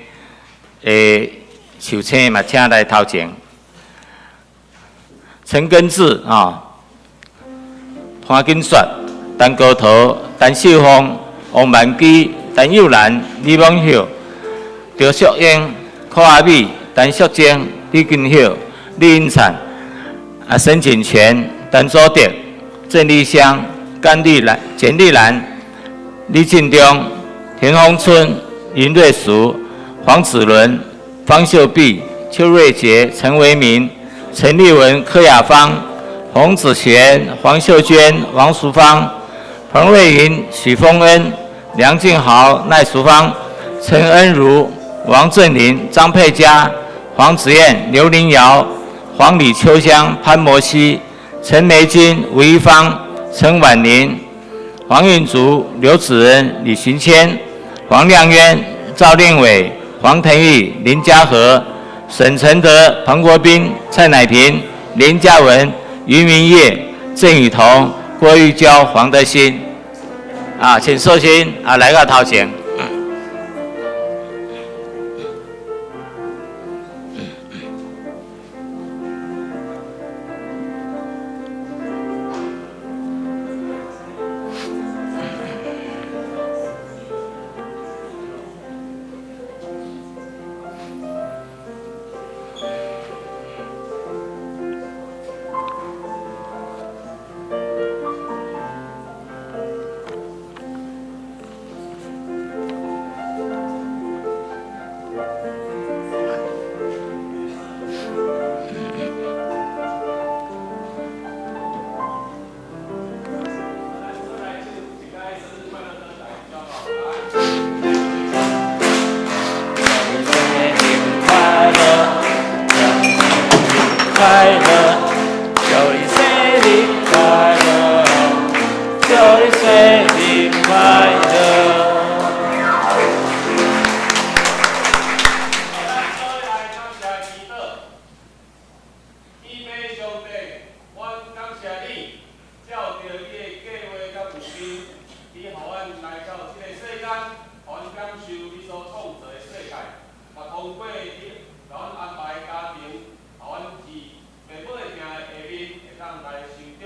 S1: 的壽星嘛，請來頭前。陳根志啊，潘金雪、陳高濤、陳秀鳳、王萬基、陳幼蘭、李梦秀、赵淑英、柯阿美、陳淑貞、李金秀、李英灿、啊沈锦泉、陳祖德、鄭麗香、甘麗蘭、簡麗蘭、李進忠、田豐春、林瑞淑、黃子倫、方秀碧、邱瑞杰、陳維民、陳立文、柯雅芳、洪子璇、黃秀娟、王淑芳、彭瑞雲、許峰恩、梁敬豪、賴淑芳、陳恩如、王振林、張佩嘉、黃子燕、劉玲瑤、黃李秋香、潘摩西、陳梅金、吳一芳、陳婉玲、黃運竹、劉子仁、李行謙、黃亮淵、趙令偉、黃騰玉、林家和、沈承德、彭國斌、蔡乃平、林嘉文、余明業、鄭雨桐、郭玉嬌、黃德新。啊，請壽星啊來到頭前。快樂，祝你生日快樂，祝你生日快樂。
S3: 咱做伙來感謝祈禱，天父上帝，阮感謝你，照著你的計劃佮預備，你予阮來到這个世間，予阮感受你所創造的世界，嘛通過你予阮安排家庭，予阮佇父母的疼的下面會當來成長。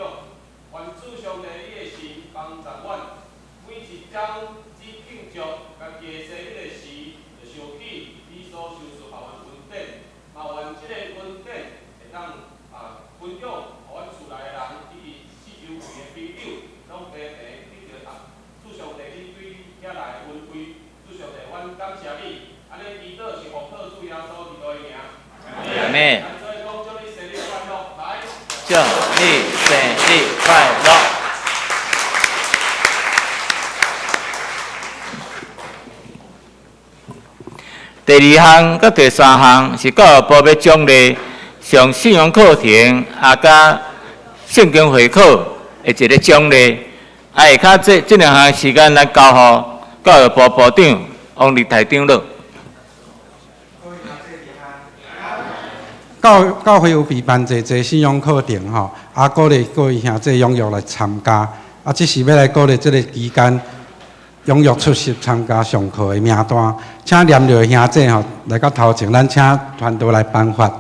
S3: 願主上帝你的神幫助阮，每一工只慶祝家己的生日的時，就想起你所賞賜予阮恩典，嘛願這个恩典會當啊分享予阮厝內的人以及四周圍的朋友，攏平平得著啊主上帝你對遐來的恩惠，主上帝，阮感謝你，按呢祈禱是奉靠主耶穌基督的名。
S1: 阿們。
S3: 咱做伙講祝你生日快樂，來。
S1: 祝你生日快樂。第二項佮第三項是教育部欲獎勵上信仰課程啊，佮聖經會考的一個獎勵。啊，下跤這這兩項時間，咱交予教育部部長王立泰長老。
S4: 教教會有備辦濟濟信仰課程吼，啊，鼓勵各位兄弟踴躍來參加。啊，這是欲來鼓勵這个期間踴躍出席參加上課的名單，請念著的兄弟吼來到頭前，咱請團隊來頒發。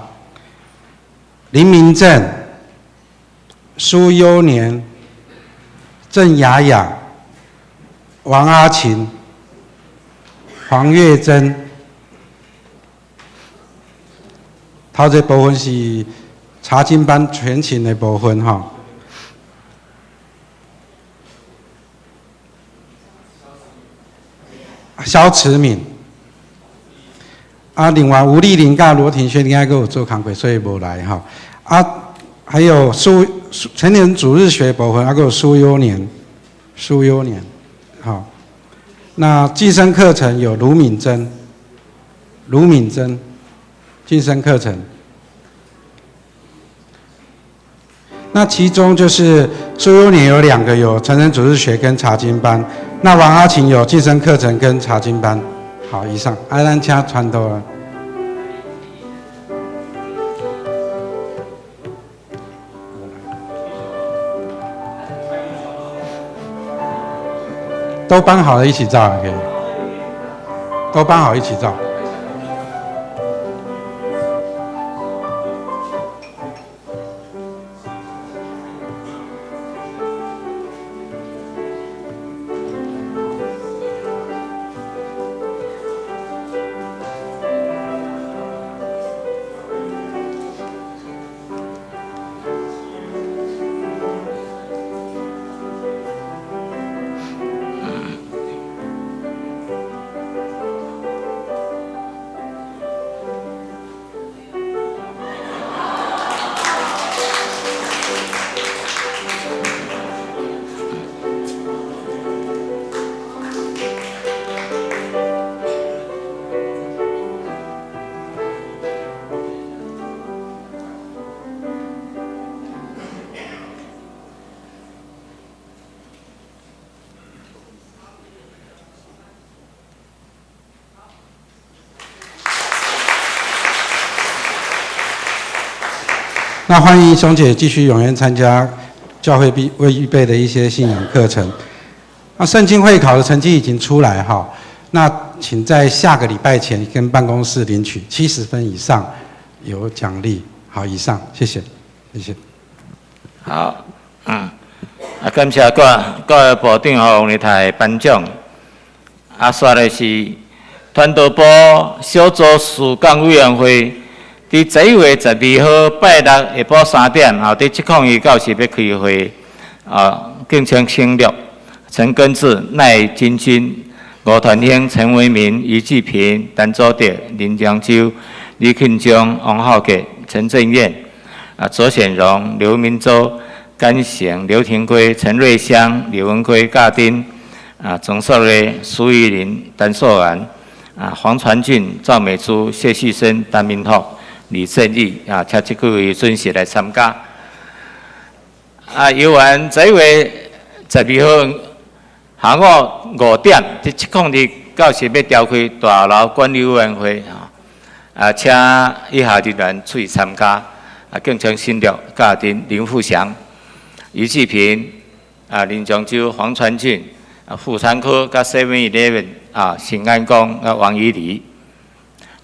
S4: 林明正、蘇優年、鄭雅雅、王阿琴、黃月珍。頭一部分是查經班全勤的部分吼。蕭慈敏，啊，另外吳麗玲佮羅庭軒應該閣有做工課，所以無來吼。啊，還有蘇成年主日學部分，啊，閣有蘇優年，蘇優年，好。那寄生課程有盧敏珍，盧敏珍。晋升课程。那其中就是苏优年有两个，有成人主日学跟查经班。那王阿琴有晋升课程跟查经班。好，以上，阿咱请传道了。都搬好了，一起照可以。都搬好一起照。那欢迎兄姐继续踊跃参加教会必为预备的一些信仰课程。那圣经会考的成绩已经出来哈，那请在下个礼拜前跟办公室领取，70分以上有奖励。好，以上，谢谢，谢谢。
S1: 好，啊，感謝各各位部長和王立泰班長。啊，煞來是傳道部小組事工委員會。佇11月12號拜六下晡3點，啊，佇701教室欲開會，啊，敬請省略。陳根志、賴金軍、吳團興、陳維民、余志平、陳祖德、林江洲、李慶忠、王浩傑、陳正彥、啊，左顯榮、劉明洲、甘賢、劉廷輝、陳瑞香、李文輝、賈丁、啊，曾少瑞、蘇玉林、陳壽安、啊，黃傳俊、趙美珠、謝旭升、陳明浩、李正義啊，請這幾位準時來參加。啊，游完11月12號下午5點，佇702教室欲召開大樓管理委員會啊，啊，請以下人員出席參加。啊，敬請省略，賈丁、林富祥、余志平、啊，林長洲、黃傳俊、啊，婦產科、佮 Seven Eleven 啊，新安宮、佮王怡禮。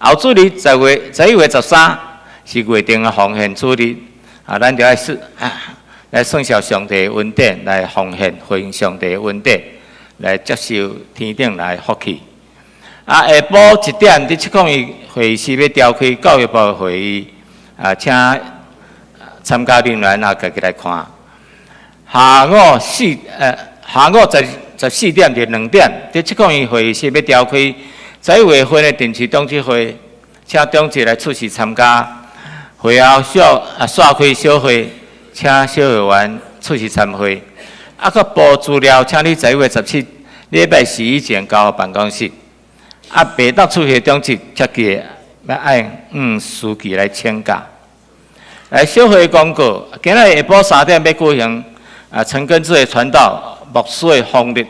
S1: 後主日11月13是月定的奉獻主日，啊，咱就愛算啊，來算數上帝恩典，來奉獻回應上帝恩典，來接受天頂來福氣。啊，下晡1點佇701會議室欲召開教育部的會議，啊，請參加人員啊，家己來看。下午14點至2點，佇701會議室欲召開11月份的定期董事會，請董事來出席參加。會後小啊，煞開小會，請小會員出席參會。啊，閣補資料，請你11月17禮拜四以前交予辦公室。啊，袂當出席董事，切記欲愛書記來請假。來小會公告，今仔日下晡3點欲舉行啊陳根志的傳道牧師的封日，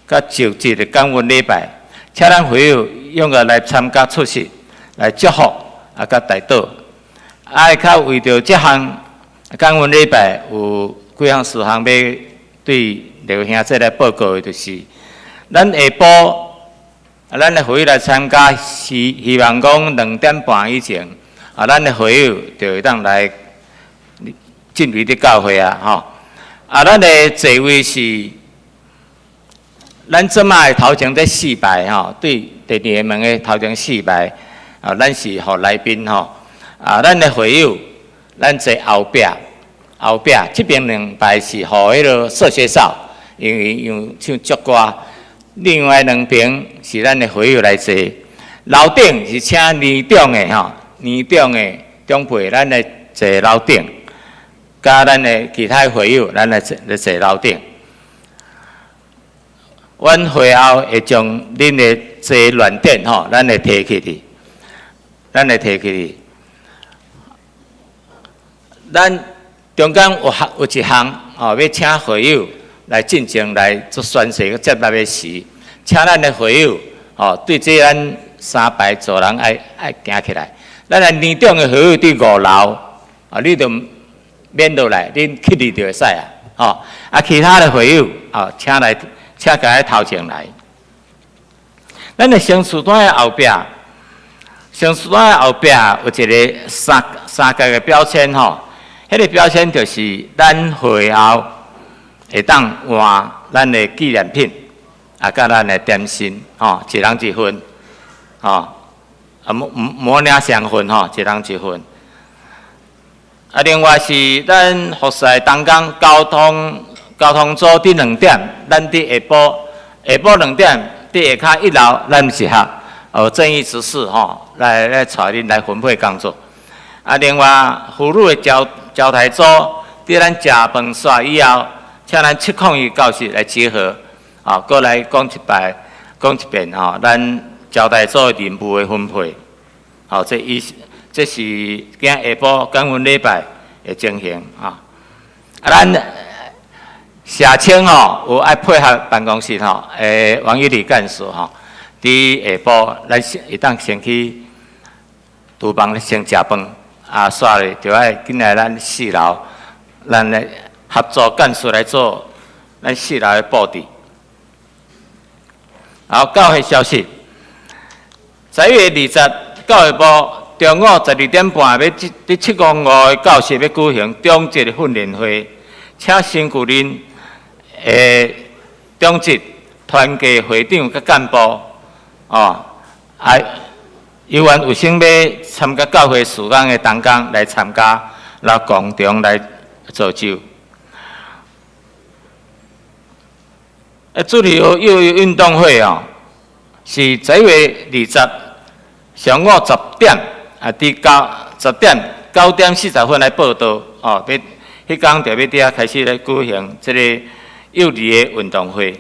S1: 佮就職的感恩禮拜。請咱會友踴躍來參加出席，來祝福啊，佮代禱。啊，較為著這項感恩禮拜有幾項事項欲對劉兄姐來報告的，就是咱下晡，咱的會友來參加，是希望講2點半以前，啊，咱的會友就會當來進入佇教會啊，吼。啊，咱的座位是。咱這擺的頭前這四排吼，對第二個門的頭前四排，啊，咱是予來賓吼，啊，咱的會友，咱坐後壁，後壁這邊兩排是予彼个數學嫂，因為𪜶唱足歌。另外兩邊是咱的會友來坐，樓頂是請年長的吼，年長的長輩，咱來坐樓頂，佮咱的其他會友，咱來坐來坐樓頂。阮會後會將恁的坐軟墊吼，咱會提起去，咱會提起去。咱中間有項有一項哦，欲請會友來進前來做宣誓接納的時，請咱的會友哦，對這咱三排做人愛愛行起來。咱的年長的會友佇五樓，啊，你就免落來，恁起立就會使啊。吼，啊，其他的會友哦，請來，請共喺頭前來。咱的聖書單的後壁，聖書單的後壁有一個三三角的標籤吼，彼個標籤就是咱會後會當換咱的紀念品，啊，佮咱的點心，吼，一人一份，吼，啊，無無領雙份吼，一人一份。啊，另外是咱服侍同工交通交通組佇兩點，咱佇下晡下晡兩點佇下跤一樓，咱集合，有正義執事吼來來帶恁來分配工作。啊，另外婦女的招招待組佇咱食飯煞以後，請咱701教室來集合，啊，閣來講一擺，講一遍吼，咱招待組的任務的分配。好，這伊這是今下晡感恩禮拜的情形啊。啊，咱社青吼有愛配合辦公室吼，王玉禮幹事吼，佇下晡咱先會當先去廚房先食飯，啊，煞咧就愛進來咱四樓，咱來合作幹事來做咱四樓的布置。好，教會消息，11月29教會部中午12點半欲佇705的教室欲舉行長執的訓練會，請新舊任的長執團契會長佮幹部，哦，啊，猶原有想欲參加教會事工的同工來參加，來共同來造就。啊，主日學幼兒運動會哦，是11月20上午十點啊，佇九十點9點40分來報到哦。欲彼工就欲佇遐開始來舉行這個幼兒的運動會。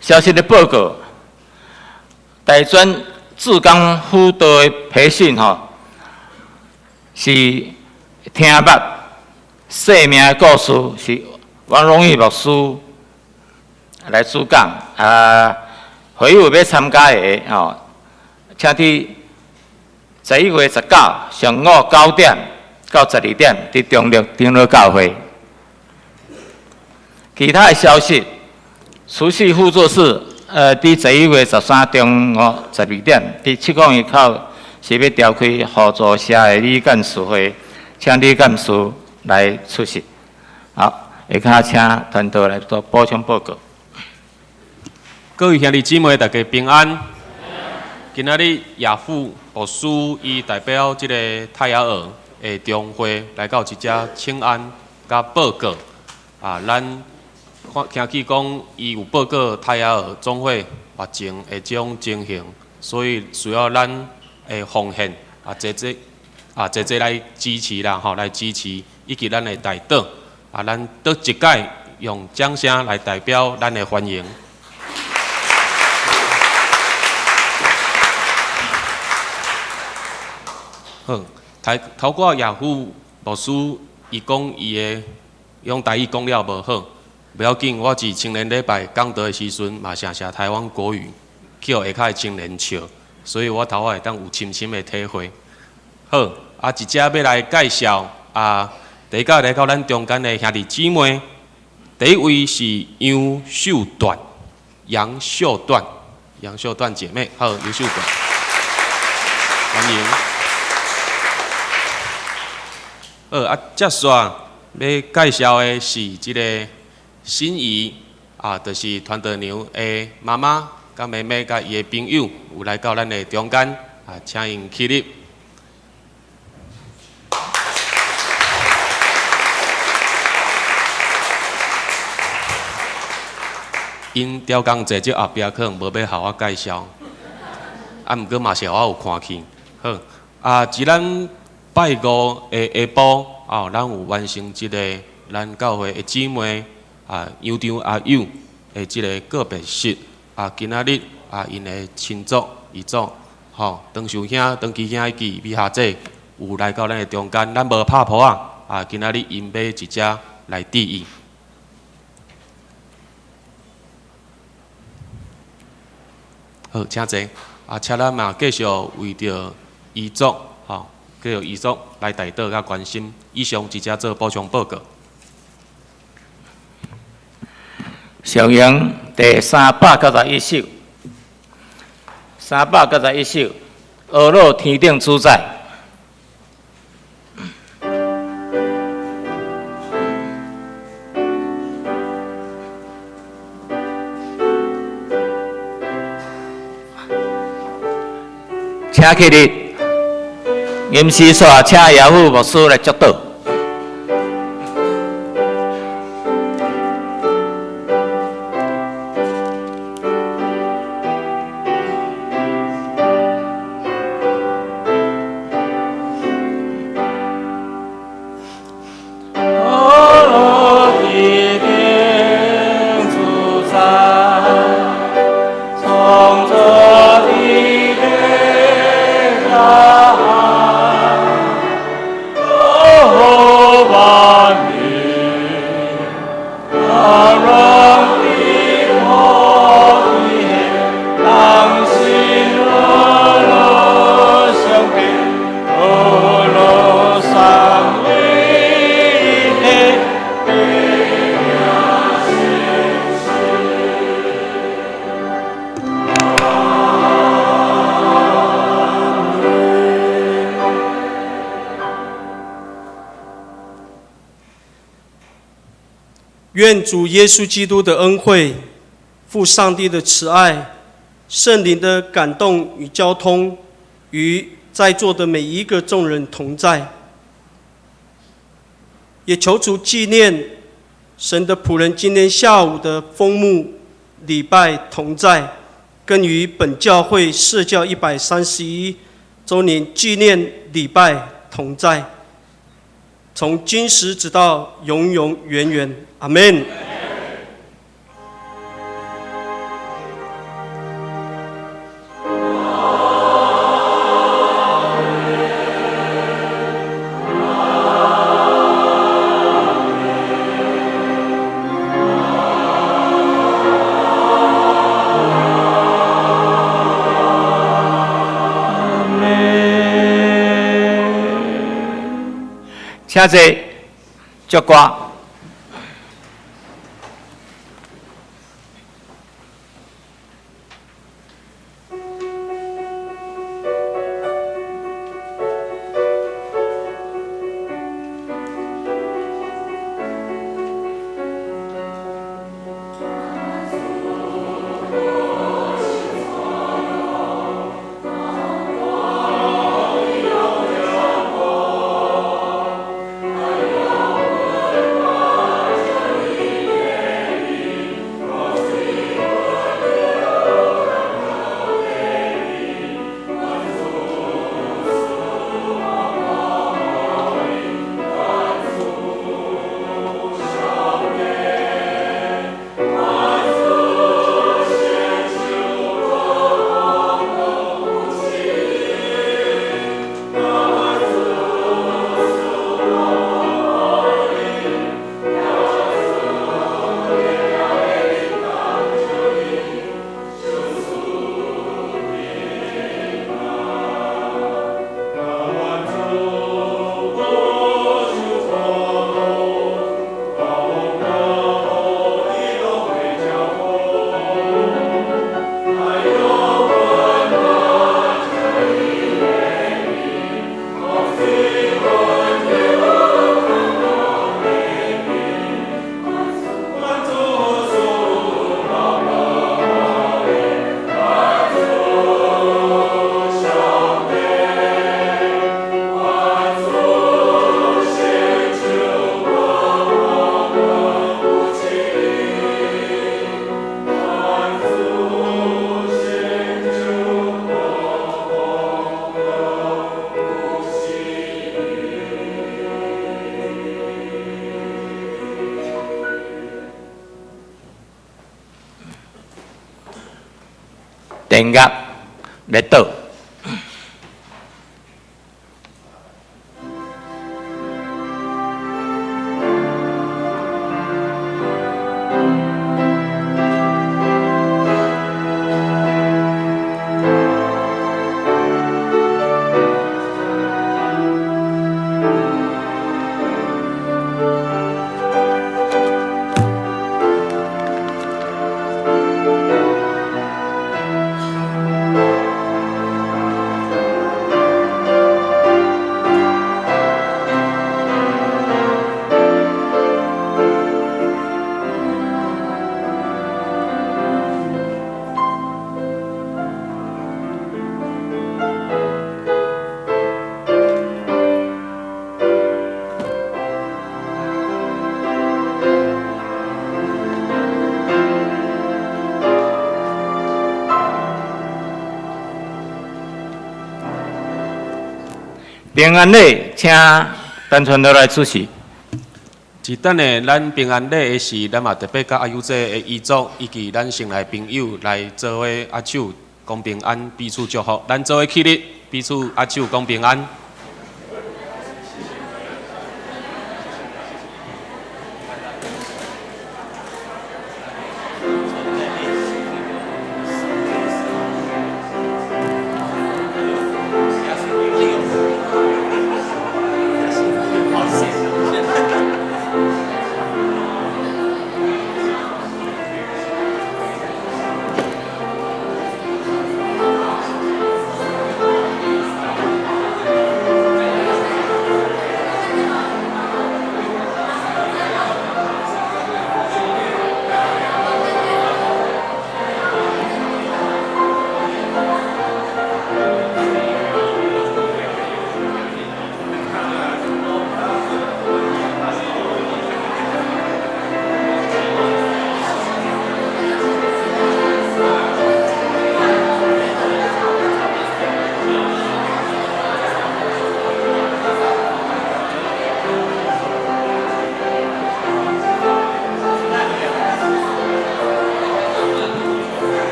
S1: 消息的報告，大專志工輔導的培訓吼，是聽捌生命的故事，是王榮裕牧師來主講啊。會友欲參加的吼，請佇11月19上午9點到12點，佇中壢長老教會。其他的消息，慈濟互助室，佇11月13中午12點，佇701口是欲召開互助社的理幹事會，請理幹事來出席。好，下跤請團隊來做補充報告。
S3: 各位兄弟姊妹，大家平安。今仔日亞父牧師伊代表這個泰雅爾的中會來到這遮請安佮報告。啊，咱看聽起講，伊有報告泰雅爾總會目前的這種情形，所以需要咱的奉獻啊，濟濟啊，濟濟來支持啦，吼，來支持以及咱的代禱。啊，咱倒一擺用掌聲來代表咱的歡迎。好，頭頭拄亞父牧師伊講伊的用台語講了無好，無要緊，我佇青年禮拜講道的時陣嘛，常常台灣國語，去予下跤的青年笑，所以我頭仔會當有深深的體會。好，啊，這遮欲來介紹啊，第一個來到咱中間的兄弟姊妹，第一位是楊秀緞，楊秀緞，楊秀緞姐妹，好，楊秀緞，歡迎。好，啊，接續欲介紹的是這个心儀，啊，就是傳道娘的媽媽、佮妹妹、佮伊的朋友有來到咱的中間，啊，請𪜶起立。𪜶刁工坐這後壁，可能無欲予我介紹，啊，毋過嘛是予我有看去。好，啊，佇咱拜五的下晡，哦，咱有完成一个咱教會的姊妹啊，楊張阿友的這个告別式。啊，今仔日啊，𪜶的親族、遺族，吼，張壽兄、張基兄以及美霞姐有有來到咱的中間，咱無拍噗仔，啊，今仔日𪜶欲直接來致意。好，請坐。啊，請咱嘛繼續為著遺族，吼，繼續遺族來代禱佮關心。以上直接做補充報告。
S1: 上揚第391首，391首，阿樂天頂主宰。請起立，吟詩煞請姚富牧師來祝禱。
S2: 願主耶穌基督的恩惠、父上帝的慈愛、聖靈的感動與交通，與在座的每一個眾人同在。也求主紀念神的僕人今天下午的封牧禮拜同在，更與本教會設教131週年紀念禮拜同在。從今時直到永永遠遠，阿們。
S1: 請坐，祝歌。電壓滅倒。平安禮，請陳傳道來主持。
S3: 佇等下咱平安禮的時，咱嘛特別佮阿幼姐的遺族以及咱城內朋友來做伙握手講平安，彼此祝福。咱做伙起立，彼此握手講平安。